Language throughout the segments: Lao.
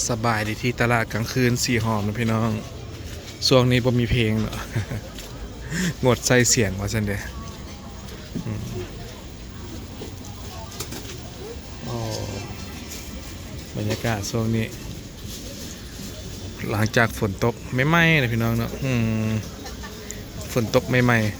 ສະບາຍດີທີ່ຕະຫຼາດກາງຄືນສີຫອມນະພີ່ນ້ອງ. ຊ່ວງນີ້ບໍ່ມີເພງເນາະ ງົດໃຊ້ສຽງວ່າຊັ້ນເດ. ອືມ ໂອ້ ບັນຍາກາດຊ່ວງນີ້ ຫຼັງຈາກຝົນຕົກໃໝ່ໆນະພີ່ນ້ອງເນາະ. ອືມ ຝົນຕົກໃໝ່ໆ.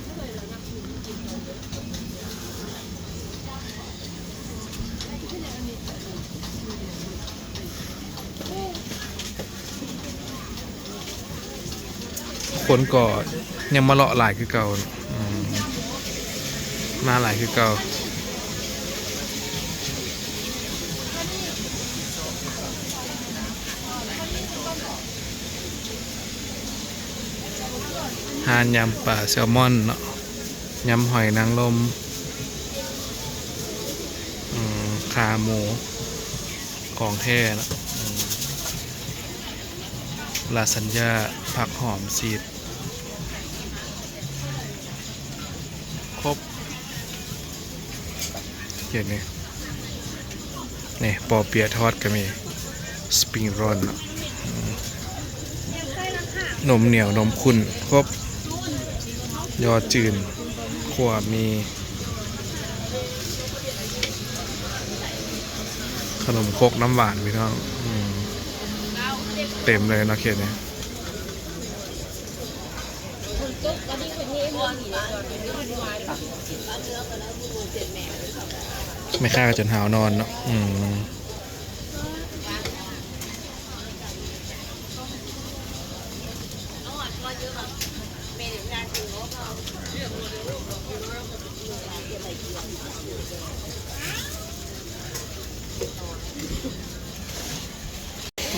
ຄົນກໍຍັງມາເລາະຫຼາຍຄືເກົ່າ. ອືມ ມາຫຼາຍຄືເກົ່າ. ຮ້ານຍຳປາແຊລມອນເນາະ ຍຳຫອຍນາງລົມ ອືມ ຂາໝູ ຂອງແທ້ເນາະ. ອືມ ລາຊານຢາ ຜັກຫອມ ຊີສ ຄົບ. ເຫັນນີ້ ນີ້ ປໍເປຍທອດກໍມີ ສະປຣິງໂຣນເນາະ. ອືມ ນົມໜຽວ ນົມຂຸ້ນ ຄົບ. ຍໍຈືນ ຂົ້ວໝີ່ ຂະໜົມຄົກນ້ຳຫວານພີ່ນ້ອງ. ອືມ ເຕັມເລີຍເນາະເຂດນີ້. ແມ່ຄ້າກໍຈົນຫາວນອນເນາະ. ອືມ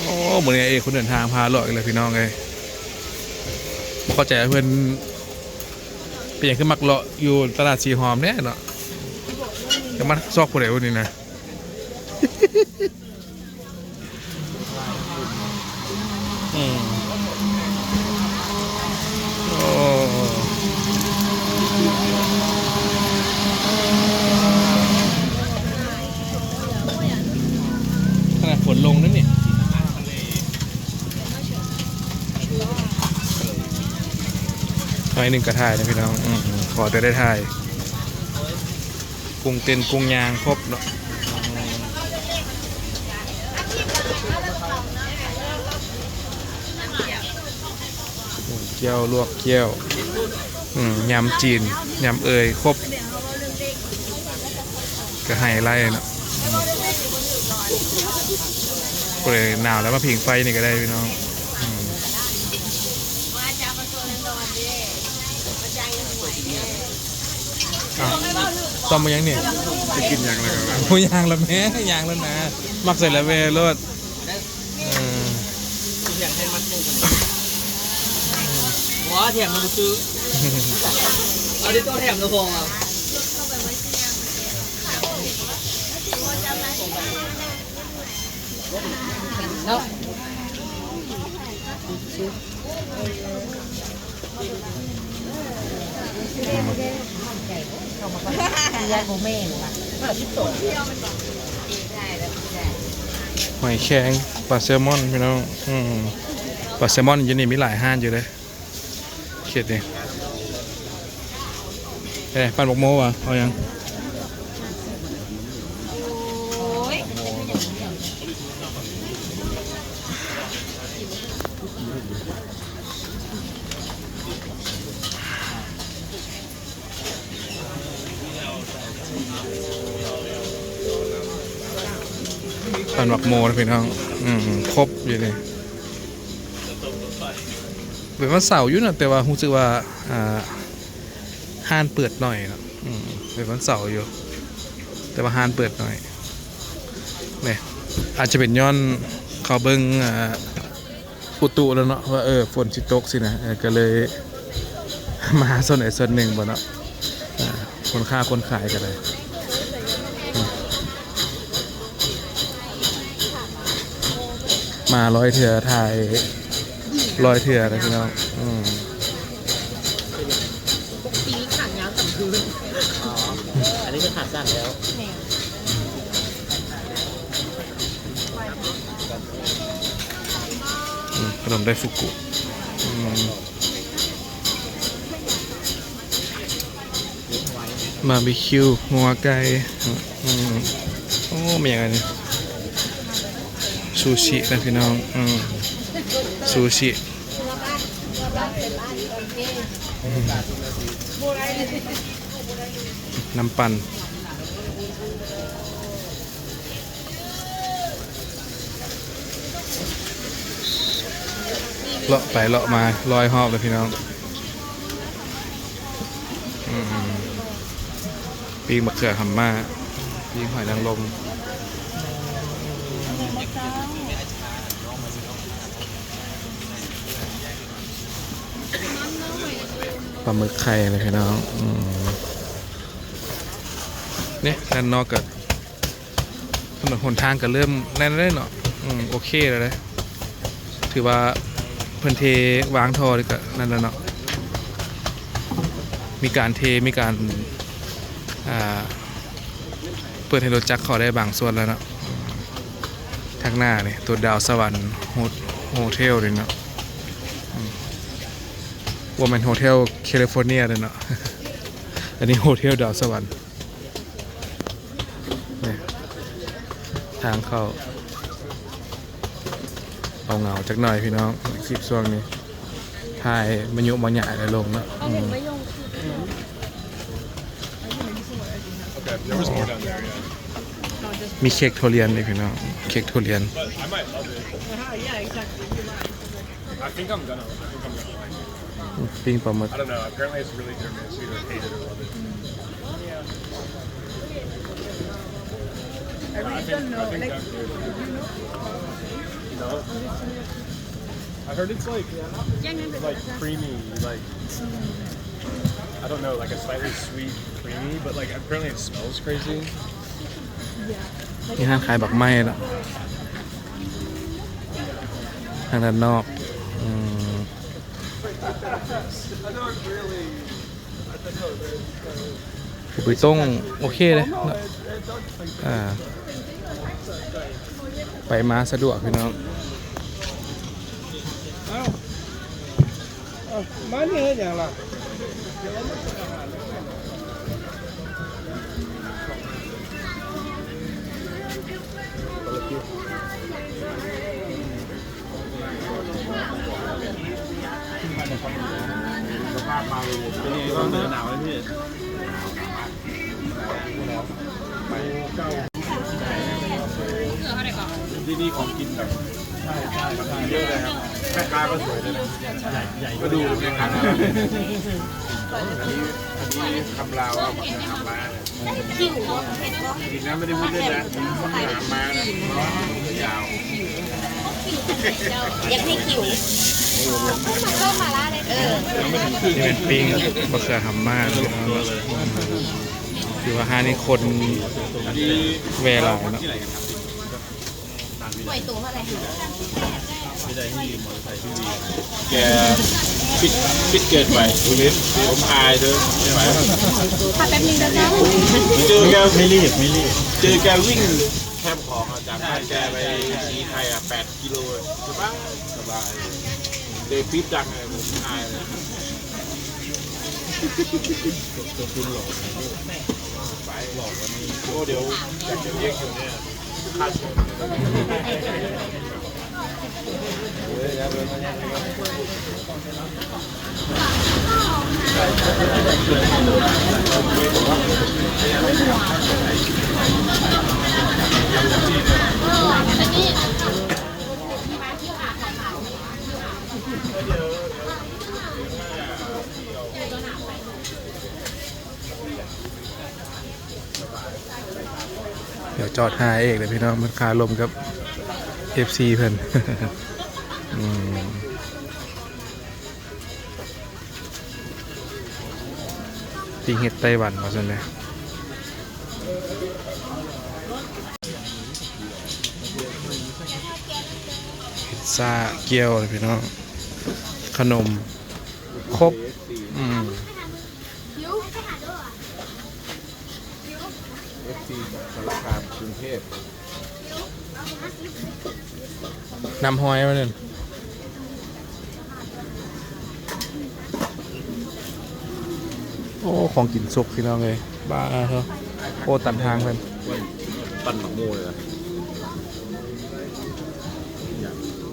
ໂອ້ ມື້ນີ້ອ້າຍເອກຄົນເດີນທາງພາເລາະອີກແລ້ວພີ່ນ້ອງເອີຍ. ບໍ່ເຂົ້າໃຈວ່າເພິ່ນເປັນຫຍັງຄືມັກເລາະຢູ່ຕະຫຼາດສີຫອມແທ້ເນາະ. ຈະມາຊອກຜູ້ໃດວະນີ້ນະ? ອືມ ໂອ້ ຂະໜາດຝົນລົງເດ້ນີ້. ໜ້ອຍໜຶ່ງກໍຖ່າຍນະພີ່ນ້ອງ. ອືມ ຂໍແຕ່ໄດ້ຖ່າຍ. ກຸ້ງເຕັ້ນກຸ້ງຍ່າງຄົບເນາະ. ອືມ ກຸ້ງແຈ່ວ ລວກແຈ່ວ ອືມ ຍຳຈີນ ຍຳເອີຍ ຄົບ ກະໄຮໄລເນາະ. ອືມ ຜູ້ໃດໜາວແລ້ວມາຜິງໄຟນີ້ກໍໄດ້ພີ່ນ້ອງ. ອືມ ອ້າວ ຕ້ອມບໍ່ຫຍັງນີ້? ຈະກິນຫຍັງລະ? ບໍ່ຫຍັງລະແມ່ ຫຍັງລະນາ ມັກໃສ່ລະແວ່ໂລດ. ເອີ ແຖມໃຫ້ມັດໜຶ່ງ ບໍ່ແຖມມາຊື້ ເອົາທີ່ໂຕແຖມລະພໍເນາະ. ຫອຍແຄງ ປາແຊລມອນພີ່ນ້ອງ. ອືມ ປາແຊລມອນຢູ່ນີ້ມີຫຼາຍຮ້ານຢູ່ເດ້ ເຂດນີ້. ເອີ ປັ່ນບັກໂມຫວາ? ເອົາຫຍັງ? ປັ່ນບັກໂມນະພີ່ນ້ອງ. ອືມ ຄົບຢູ່ນີ້ ເປັນວັນເສົາຢູ່ນະ ແຕ່ວ່າຮູ້ສຶກວ່າ ອ່າ ຮ້ານເປີດໜ້ອຍເນາະ. ອືມ ເປັນວັນເສົາຢູ່ ແຕ່ວ່າຮ້ານເປີດໜ້ອຍ. ນີ້ ອາດຈະເປັນຍ້ອນເຂົາເບິ່ງ ອ່າ ອຸຕຸແລ້ວເນາະ ວ່າ ເອີ ຝົນຊິຕົກຊີ້ນະ ເອີ ກໍເລີຍມາສ່ວນໃດສ່ວນໜຶ່ງບໍ່ເນາະ. ອ່າ ຄົນຄ້າຄົນຂາຍກໍໄດ້ ມາຮ້ອຍເທື່ອ ຖ່າຍຮ້ອຍເທື່ອນະພີ່ນ້ອງ. ອືມ ປີນີ້ຂາຍາວກວ່າພື້ນ. ອໍ ອັນນີ້ຄືຂາສັ້ນແລ້ວ. ແມ່ນ. ອືມ. ອືມ ຂະໜົມໄດຟຸກຸ ອືມ ບາບີຄິວງົວໄກ່ ອືມ ໂອ້ ແມ່ນຫຍັງອັນນີ້ ຊູຊິນະພີ່ນ້ອງ ອືມ ຊູຊິ ອືມ ນ້ຳປັ່ນ. ເລາະໄປເລາະມາຮ້ອຍຮອບແລ້ວພີ່ນ້ອງ ອືມ ປີ້ງບັກເຂືອຫຳມ້າ ປີ້ງຫອຍນາງລົມ ປາໝຶກໄຂ່ແລ້ວພີ່ນ້ອງ ອືມ ນີ້ ດ້ານນອກກໍ ຖະໜົນຫົນທາງກໍເລີ່ມນັ້ນແລ້ວເນາະ ອືມ ໂອເຄແລ້ວເດ້ ຖືວ່າເພິ່ນເທວາງທໍ່ນີ້ກໍນັ້ນແລ້ວເນາະ ມີການເທ ມີການ ອ່າ ເປີດໃຫ້ລົດຈັກເຂົ້າໄດ້ບາງສ່ວນແລ້ວເນາະ ທາງໜ້ານີ້ ຕົວດາວສະຫວັນໂຮ ໂຮເທວນີ້ເນາະ ອືມ ບໍ່ແມ່ນໂຮເທວແຄລິຟໍເນຍເດ້ເນາະ ອັນນີ້ໂຮເທວດາວສະຫວັນ. ນີ້ ທາງເຂົ້າ ເຫງົາໆຈັກໜ້ອຍພີ່ນ້ອງ ຄລິບຊ່ວງນີ້ ຖ່າຍມາຍຸມາຍາແລ້ວລົງເນາະ ອືມ ມີເຄັກທຸລຽນນີ້ພີ່ນ້ອງ ເຄັກທຸລຽນ. I think I'm gonna, I think I'm gonna like it. ປີ້ງປາໝຶກ I don't know. Apparently it's really good. I mean, it's either hate it or love it. I really don't know. Like, do you know? No. I heard it's like, like creamy, like, I don't know, like a slightly sweet, creamy, but like apparently it smells crazy. ມີຮ້ານຂາຍບັກໄມ້ເນາະ ທາງດ້ານນອກ ອືມ ເປັນຕົງໂອເຄເດ້ເນາະ ອ່າ ໄປມາສະດວກພີ່ນ້ອງ. ເອົ້າ ເອົ້າ ມານີ້ເຮັດຫຍັງລະ? ສະພາບມາເປັນໄງບ້າງ? ໜາວໄໝພີ່? ທີ່ນີ້ຂອງກິນແບບ ໃຊ່ໆໆ ເຍອະເລີຍຄັບ ແມ່ຄ້າກໍສວຍເລີຍນະ ໃຫຍ່ໆ ກໍດູແມ່ຄ້ານະ ອັນນີ້ ອັນນີ້ຄຳລາວ ເອົາມາທຳມາ ຫິວບໍ່? ເຫັນບໍ່? ດີນະ ໄມ່ໄດ້ພູດເຫຼັ້ນນະ ມາທຳມານະ ຍາວ ຢາກໃຫ້ຫິວ ເພີ່ມມາ ເພີ່ມມາລະ ເອີ ນີ້ແມ່ນປີ້ງບັກເຂືອຫຳມ້າ ຖືວ່າຮ້ານນີ້ຄົນແວ່ຫຼາຍເນາະ. ຫວຍໂຕເທົ່າໃດ? ແກປິດ ປິດເກີນໄປ ຜົມອາຍເດີ ໄມ່ໄຫວ ຖ້າແປັບໜຶ່ງເດີເຈົ້າ ເຈີແກ ໄມ່ລີບ ໄມ່ລີບ ເຈີແກວິ່ງແຄມຂອງອາຈານ ພາແກໄປສີໄທອະ ແປດກິໂລ ສະບາຍ ສະບາຍ ເດປິດດັງເລີຍ ຜົມອາຍເລີຍ ໂຕຈິງຫຼໍ່ ໄປຫຼອກ ໂອ້ ດຽວຢາກຈະລ້ຽງຢູ່ເນຍ. ດຽວຈອດຫາເອກເດີພີ່ນ້ອງ ເພິ່ນຄາລົມກັບເອັບຊີເພິ່ນ ອືມ ປີ້ງເຫັດໄຕ້ຫວັນວ່າຊັ້ນເດ ພິດຊາກ້ຽວເດີພີ່ນ້ອງ ຂະໜົມຄົບ ອືມ. ເອັບຊີຈາກສາລະຄາມ ກຸງເທບ ນ້ຳຫ້ອຍວ່າຊັ້ນ ໂອ້ ຂອງກິນສຸກພີ່ນ້ອງເອີຍ ບ້າເທີ ໂອ້ ຕັນທາງເພິ່ນ ປັ່ນໝາກໂມເລີຍ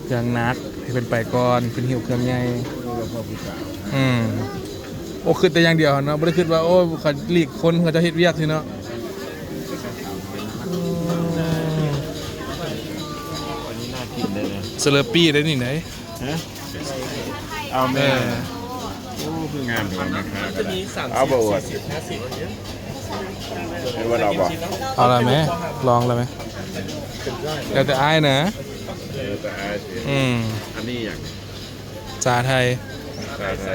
ເຄື່ອງໜັກ ໃຫ້ເພິ່ນໄປກ່ອນ ເພິ່ນຫິ້ວເຄື່ອງໃຫຍ່ ອືມ ໂອ້ ຄິດແຕ່ຢ່າງດຽວເນາະ ບໍ່ໄດ້ຄິດວ່າ ໂອ້ ເຂົາຫຼີກຄົນ ເຂົາເຈົ້າເຮັດວຽກຊີ້ເນາະ ອືມ ອັນນີ້ໜ້າກິນເດ້ ສະເລີປີ້ເດ້ນີ້ໄດ໋ ຮະ ເອົາແມ່ ເອີ ໂອ້ ຄືງາມແທ້ແມ່ຄ້າກໍໄດ້ ເອົາບໍ່ອວດ ໃຫ້ອວດເອົາບໍ່ ເອົາລະແມ່ ລອງລະແມ່ ແລ້ວແຕ່ອ້າຍນະ ເອີ ແຕ່ອ້າຍຊິ ອືມ ອັນນີ້ຫຍັງ ຊາໄທ ຊາໄທ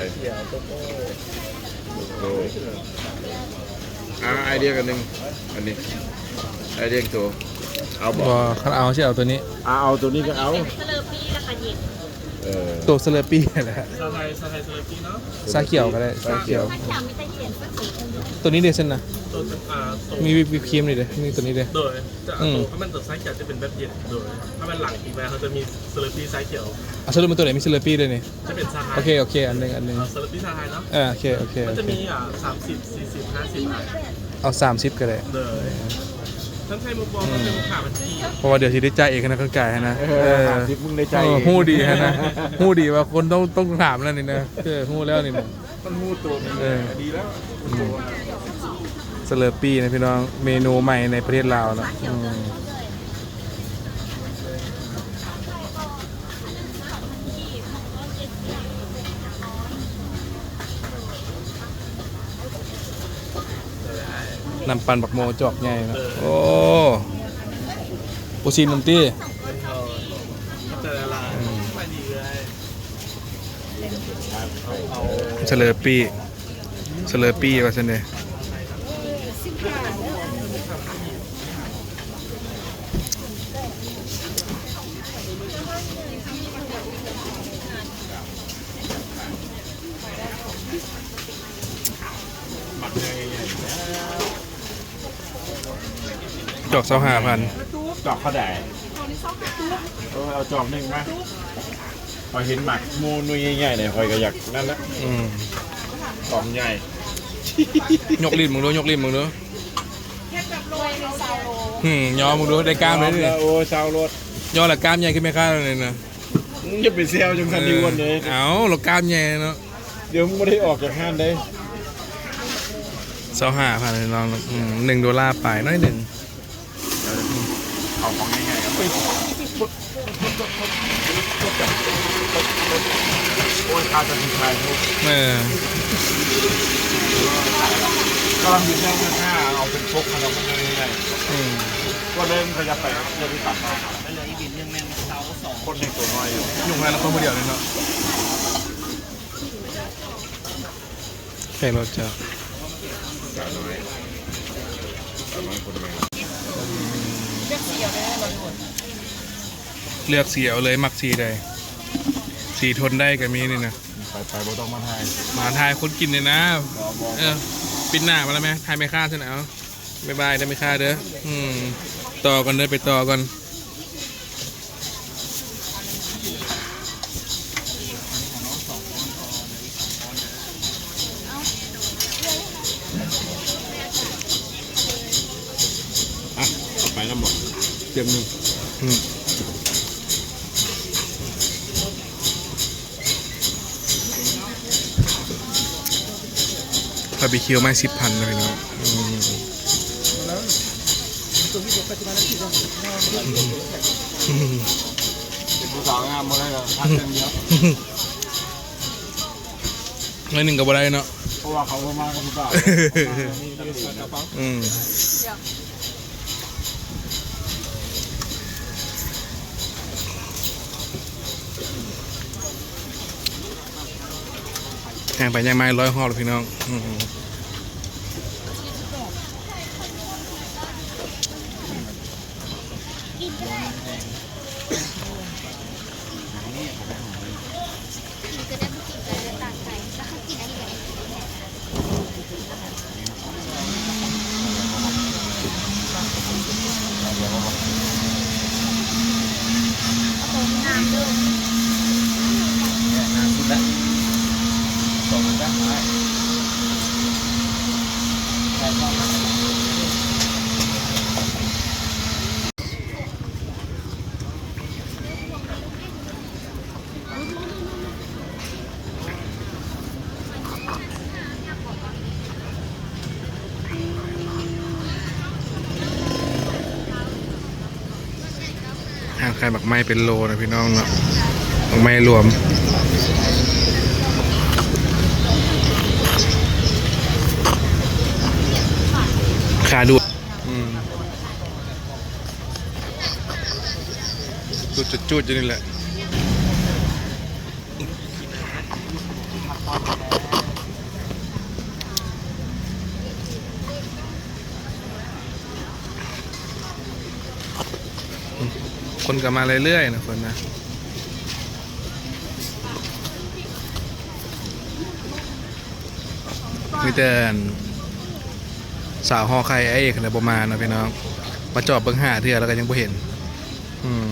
ໂອ້ ອ່າ ອ້າຍລ້ຽງອັນໜຶ່ງ ອັນນີ້ ອ້າຍລ້ຽງໂຕ ເອົາບໍ່ ບໍ່ ຄັນເອົາຊິເອົາໂຕນີ້ ອ່າ ເອົາໂຕນີ້ກໍເອົາ ສະເລີປີ້ລະກະເຢັນ ເອີ ໂຕສະເລີປີ້ຫັ້ນແຫຼະ ຊາໄທ ຊາໄທສະເລີປີ້ເນາະ ຊາຂຽວກໍໄດ້ ຊາຂຽວ ຊາຂຽວມີແຕ່ເຢັນ ໂຕນີ້ເດ້ຊັ້ນນະ ໂຕ ອ່າ ໂຕ ມີວິບ ວິບຄຣີມນີ້ເດ້ ມີໂຕນີ້ເດ້ ໂດຍ ຈະ ອືມ ໂຕ ຖ້າແມ່ນໂຕຊາຂຽວຈະເປັນແບບເຢັນ ໂດຍ ຖ້າແມ່ນຫຼັງອີກແບບເຮົາຈະມີສະເລີປີ້ຊາຂຽວ ອ່ະ ສະຫຼຸບມັນໂຕໃດ ມີສະເລີປີ້ດ້ວຍນີ້ ຈະເປັນຊາໄທ ໂອເຄ ໂອເຄ ອັນໜຶ່ງ ອັນໜຶ່ງ ເອີ ສະເລີປີ້ຊາໄທເນາະ ເອີ ໂອເຄ ໂອເຄ ມັນຈະມີ ອ່າ ສາມສິບ ສີ່ສິບ ຫ້າສິບ ອ່ະ ເອົາສາມສິບກໍໄດ້ ໂດຍ ອືມ ເພາະວ່າດຽວຊິໄດ້ຈ່າຍເອງນະ ຄັນກາຍຫັ້ນນະ ເອີ ເອີ ຫ້າສິບ ມຶງໄດ້ຈ່າຍເອງ ເອີ ຮູ້ດີຫັ້ນນະ ຮູ້ດີວ່າຄົນຕ້ອງ ຕ້ອງຖາມແລ້ວນີ້ນະ ເອີ ຮູ້ແລ້ວນີ້ນະ ມັນຮູ້ໂຕມັນ ເອີ ກໍດີແລ້ວ ອືມ ສະເລີປີ້ນະພີ່ນ້ອງ ເມນູໃໝ່ໃນປະເທດລາວເນາະ ອືມ ນ້ຳປັ່ນບັກໂມຈອກໃຫຍ່ເນາະ ໂອ້ ບໍ່ຊີມນຳຕິ ອືມ ສະເລີປີ້ ສະເລີປີ້ວ່າຊັ້ນເດ ດອກຊາວຫ້າພັນ ດອກເທົ່າໃດ? ເອີ ເອົາຈອກໜຶ່ງມາ. ຂ້ອຍເຫັນໝາກໂມໜ່ວຍໃຫຍ່ໆ ນີ້ ຂ້ອຍກໍຢາກນັ້ນລະ ອືມ ກອງໃຫຍ່ ຍົກລີ້ນເບິ່ງດູ ຍົກລີ້ນເບິ່ງດູ ຫືມ ຍໍເບິ່ງດູ ໄດ້ກ້າມເລີຍນີ້ ໂອ້ຍ ຊາວໂລດ ຍໍລະກ້າມໃຫຍ່ຂຶ້ນແມ່ຄ້າເລີຍນີ້ນະ ຢ່າໄປແຊວຈັ່ງຊັ້ນດີກວ່າເດ້ ເອົ້າ ລະກ້າມໃຫຍ່ເນາະ ດຽວມັນບໍ່ໄດ້ອອກຈາກຮ້ານເດ້ ຊາວຫ້າພັນ ນ້ອງ ອືມ ໜຶ່ງໂດລາປາຍໜ້ອຍໜຶ່ງ. ເອົາຂອງງ່າຍໆ ໂອ້ຍ ຂ້າຈະຊິຖ່າຍຮູບ ເອີ ກຳລັງຊິແຊວແມ່ຄ້າ ເອົາເປັນປົກຂະໜົມມັນງ່າຍໆ ອືມ ກໍເລີຍຂະຫຍັບໄປ ເລີຍໄປຕັດມາ ແລ້ວເຫຼືອອີກບິນໜຶ່ງແມ່ນຊາວສອງ ຄົນຍັງຕົວນ້ອຍຢູ່ ຍຸງງານນະຄົນຜູ້ດຽວນີ້ເນາະ. ໃສ່ລົດເຈົ້າ ສາວນ້ອຍ ສາວນ້ອຍຄົນໃໝ່ ເລືອກສີເອົາເລີຍ ມັກສີໃດ ສີທົນໄດ້ກໍມີນີ້ນະ ໄປໆ ບໍ່ຕ້ອງມາຖ່າຍ ມາຖ່າຍຄົນກິນນີ້ນະ ບໍ່ ເອີ ປິດໜ້າມາແລ້ວແມ່ ຖ່າຍແມ່ຄ້າຊັ້ນເອົາ. ບາຍບາຍເດີແມ່ຄ້າເດີ ອືມ ຕໍ່ກ່ອນເດີ ໄປຕໍ່ກ່ອນ ອ່ະ ເອົາໄປນຳບໍ່ ເຕັມໜຶ່ງ ອືມ. ບາບີຄິວໄມ້ສິບພັນເນາະພີ່ນ້ອງ ອືມ ເປັນຜູ້ສາວງາມບໍ່ໄດ້ດອກ ຮັກຢ່າງດຽວ ໜ້ອຍໜຶ່ງກໍບໍ່ໄດ້ເນາະ ເພາະວ່າເຂົາບໍ່ມາກັບຜູ້ສາວ ອືມ. ຍ່າງໄປຍ່າງມາຮ້ອຍຮອບແລ້ວພີ່ນ້ອງ ອືມ ໜ້າສຸດລະ ສອງອັນນະ ອ້າຍ. ຂາຍໝາກໄມ້ເປັນໂລນະພີ່ນ້ອງເນາະ ໝາກໄມ້ລວມ ຂາດ່ວນ ອືມ ຈູດໆໆ ຢູ່ນີ້ແຫຼະ. ຄົນກໍມາເລື້ອຍໆ ນະ ຄົນນະ ມີແຕ່ ອັນ ສາວຫໍ່ໄຂ່ອ້າຍເອກຫັ້ນແຫຼະບໍ່ມາເນາະພີ່ນ້ອງ ມາຈອບເບິ່ງຫ້າເທື່ອແລ້ວກໍຍັງບໍ່ເຫັນ ອືມ.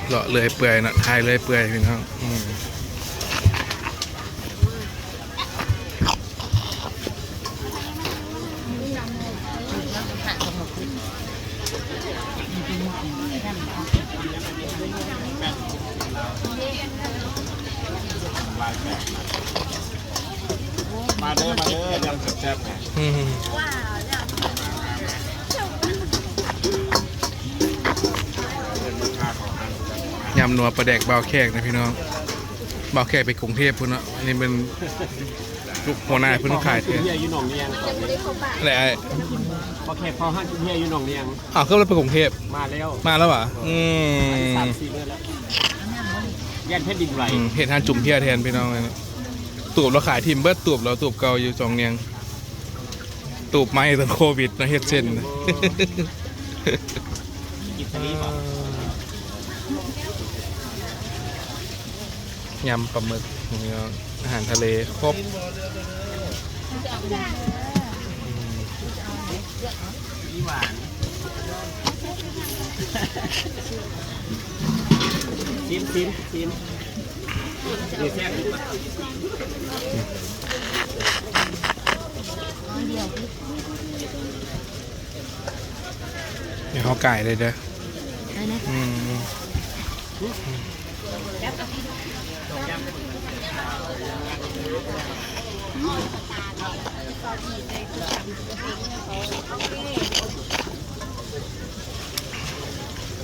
ເລາະເລື້ອຍເປື່ອຍເນາະ ຖ່າຍເລື້ອຍເປື່ອຍພີ່ນ້ອງ ອືມ. ມາເດີ ມາເດີ ຍຳແຊບໆ ນີ້ ອືມ ຍຳນົວປາແດກບ່າວແຂກນະພີ່ນ້ອງ ບ່າວແຂກໄປກຸງເທບພຸ້ນເນາະ ອັນນີ້ແມ່ນ ລູກຫົວໜ້າເພິ່ນຂາຍເຖື່ອ ເຮົຍຢູ່ໜອງນຽງ ແຫຼະ ບໍ່ແຂກເຝົ້າຮ້ານກິນເຮຍຢູ່ໜອງນຽງ ອ້າວ ຄືລາວໄປກຸງເທບ ມາແລ້ວ ມາແລ້ວຫວາ ອືມ ສາມສີ່ມື້ແລ້ວ ຢ້ານແຜ່ນດິນໄຫວ ອືມ ເຮັດຮ້ານຈຸ່ມເຮຍແທນພີ່ນ້ອງ ຕູບລາວຂາຍຖິ້ມເບິດ ຕູບລາວ ຕູບເກົ່າຢູ່ໜອງນຽງ ຕູບໃໝ່ຕອນໂຄວິດເນາະ ເຮັດເຊັ່ນ ກິນຊະນີບໍ? ຍຳປາໝຶກ ອາຫານທະເລຄົບ ຊີມ ຊີມ ຊີມ ນີ້ແຊບ. ໃຫ້ເຮົາກາຍເລີຍເດີ ໄດ້ນະ ອືມ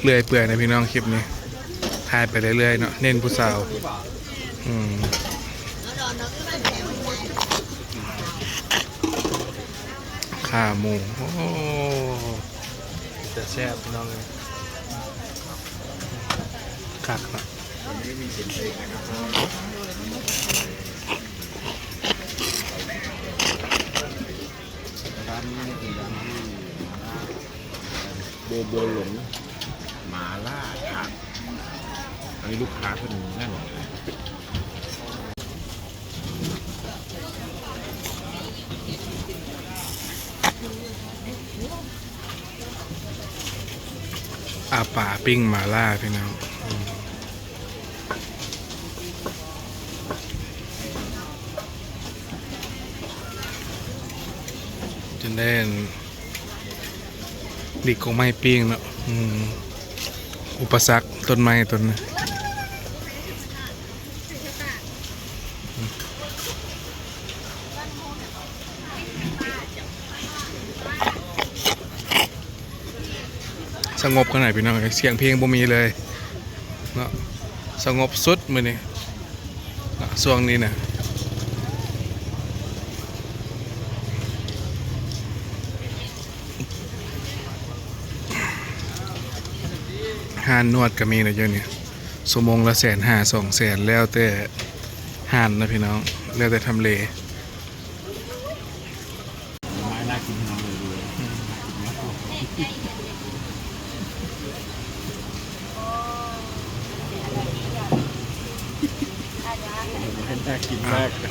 ເລື້ອຍເປື່ອຍນະພີ່ນ້ອງ ຄລິບນີ້ ຖ່າຍໄປເລື້ອຍໆ ເນາະ ເນັ້ນຜູ້ສາວ ອືມ. ຂາໝູ ໂອ້ ເປັນຕາແຊບພີ່ນ້ອງເອີຍ ຄັກເນາະ ຮ້ານນີ້ເປັນຮ້ານທີ່ ໂບໂບຫຼົງ ໝາລ່າຖາດ ອັນນີ້ລູກຄ້າເພິ່ນນັ້ນ ອາປາປີ້ງໝາລ່າພີ່ນ້ອງ ອືມ. ຈົນໄດ້ອັນ ດິກອອກໄມ້ປີ້ງເນາະ ອືມ ອຸປະສັກຕົ້ນໄມ້ຕົ້ນນີ້. ສະຫງົບຂະໜາດພີ່ນ້ອງເອີຍ ສຽງເພງບໍ່ມີເລີຍເນາະ ສະຫງົບສຸດມື້ນີ້ເນາະ ຊ່ວງນີ້ນະ ຮ້ານນວດກໍມີນະ ດຽວນີ້ ຊົ່ວໂມງລະແສນຫ້າ ສອງແສນ ແລ້ວແຕ່ຮ້ານນະພີ່ນ້ອງ ແລ້ວແຕ່ທຳເລ.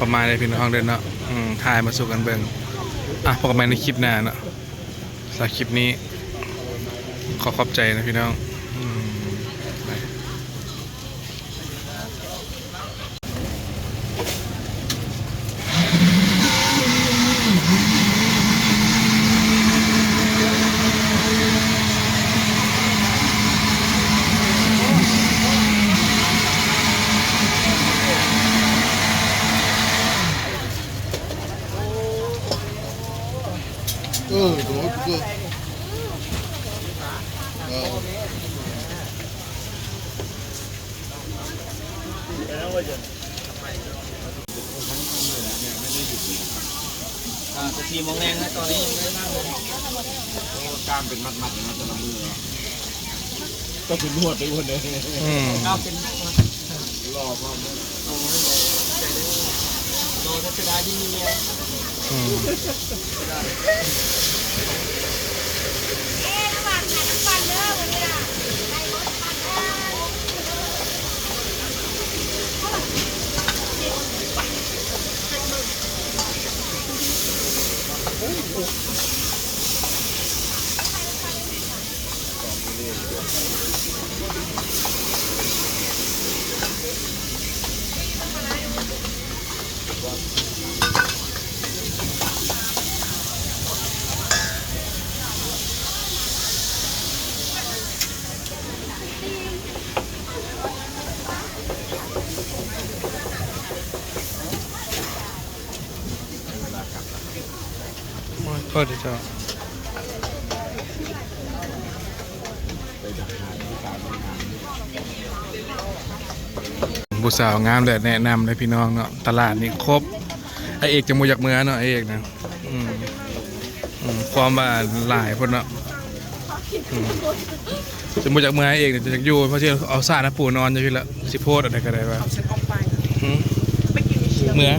ປະມານນີ້ພີ່ນ້ອງເດີເນາະ ອືມ ຖ່າຍມາສູ່ກັນເບິ່ງ ອ່ະ ພົບກັນໃໝ່ໃນຄລິບໜ້າເນາະ ສຳລັບຄລິບນີ້ ຂໍຂອບໃຈນະພີ່ນ້ອງ ອືມ ໄປ. ເອີ ໂດດ ເອີ ເອີ ອ່າ ແຕ່ສີ່ໂມງແລງນະ ຕອນນີ້ຍັງບໍ່ໄດ້ນັ່ງເລີຍ. ໂອ້ ກ້າມເປັນມັດໆເນາະ ແຕ່ລະມື້ເນາະ ຕ້ອງເປັນນວດໄດ້ພຸ້ນເດ້. ອືມ ກ້າມເປັນມັດໆ ຫຼໍ່ພ້ອມເດີ. ໂອ້ຍ ໃຈເດີ ໂດຍ ເສຍດາຍທີ່ມີເມຍ. ອືມ. ໂອ້ຍ ໂທດເດີເຈົ້າ. ຜູ້ສາວງາມແຫຼະ ແນະນຳເລີຍພີ່ນ້ອງເນາະ ຕະຫຼາດນີ້ຄົບ. ອ້າຍເອກຈັ່ງບໍ່ຢາກເມືອເນາະ ອ້າຍເອກນະ. ອືມ ອືມ ຄວາມວ່າຫຼາຍໂພດເນາະ. ອືມ ຈັ່ງບໍ່ຢາກເມືອ ອ້າຍເອກນີ້ ຈະຢາກຢູ່ ເພາະຊິເອົາສາດມາປູນອນຢູ່ພີ້ລະ ຊິໂພດອັນໃດກໍໄດ້ວ່າ. ຫືມ ເມືອ